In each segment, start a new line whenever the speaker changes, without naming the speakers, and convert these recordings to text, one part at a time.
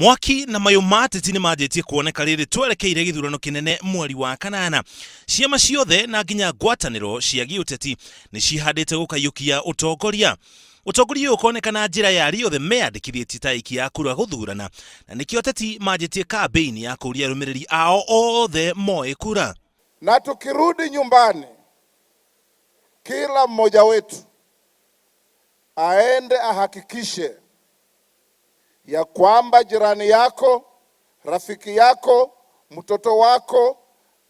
Mwaki na mayũ ma ateti nĩ manjĩtie kuoneka rĩrĩ twerekeire gĩthurano kĩnene mweri wa kanana. Ciama ciothe na nginya ngwatanĩro cia gĩũteti nĩ cihandĩte gũkaiyũkia ũtongoria. Ũtongoria ũyũ ũkoneka na njĩra ya arĩa othe meyandĩkithĩtie ta aikia a kura gũthurana, na nĩkĩo ateti manjĩtie kambĩini ya kũria arũmĩrĩri ao othe moe kura.
Na tukirudi nyumbani, kila mmoja wetu aende ahakikishe ya kwamba jirani yako, rafiki yako, mtoto wako,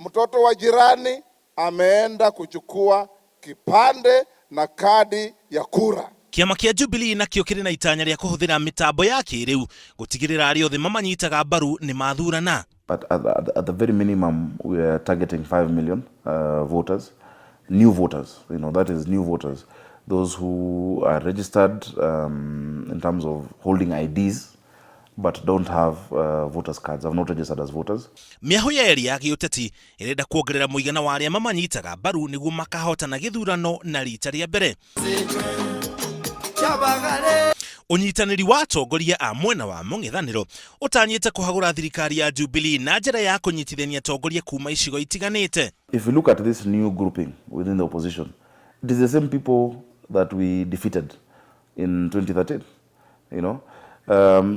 mtoto wa jirani ameenda kuchukua kipande na kadi ya kura.
Kĩama kĩa Jubilee nakĩo kĩrĩ na itanya rĩa kũhũthĩra mĩtambo ya kĩrĩu gũtigĩrĩra arĩa othe mamanyitaga mbaru nĩ mathurana.
But at the very minimum, we are targeting 5 million voters, new voters, that is new voters, those who are registered in terms of holding IDs, but don't have voters cards, have not registered as voters.
Mĩahũ yerĩ ya gĩũteti ĩrenda kuongerera mũigana wa arĩa mamanyitaga mbaru nĩguo makahotana gĩthurano na rita rĩa mbere. Ũnyitanĩri wa atongoria a mwena wa mũng'ethanĩro ũtanyĩte kũhagũra thirikari ya Jubilee na njĩra ya kũnyitithania atongoria kuma icigo itiganĩte.
If you look at this new grouping within the opposition, it is the same people that we defeated in 2013.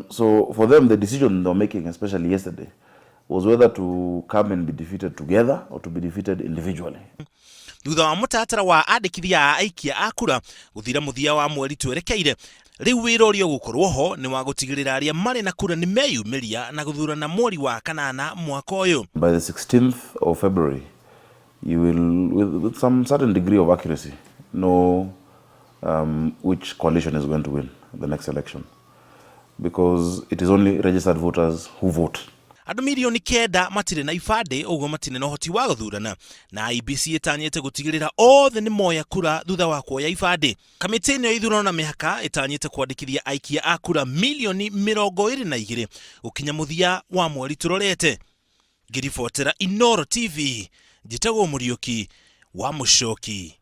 So for them, the decision they were making, especially yesterday, was whether to come and be defeated together or to be defeated individually.
Thutha wa mũtaratara wa andĩkithia a aikia a kura gũthira mũthia wa mweri twerekeire, rĩu wĩra ũrĩa ũgũkorwo ho nĩ wa gũtigĩrĩra arĩa marĩ na kura nĩ meyumĩria na gũthurana mweri wa kanana mwaka ũyũ.
By the 16th of February, you will, with some certain degree of accuracy, know which coalition is going to win the next election. Because it is only registered voters who vote.
Andũ mirioni 9 matirĩ na ibandĩ, ũguo matirĩ na ũhoti wa gũthurana, na IEBC ĩtanyĩte gũtigĩrĩra othe nĩ moya kura thutha wa kuoya ibandĩ. Kamĩtĩ ĩno ya ithurano na mĩhaka ĩtanyĩte kwandĩkithia aikia a kura mirioni 22 gũkinya mũthia wa mweri tũrorete. Ngĩribotera Inooro TV, njĩtagwo Mũriũki wa Mũcoki.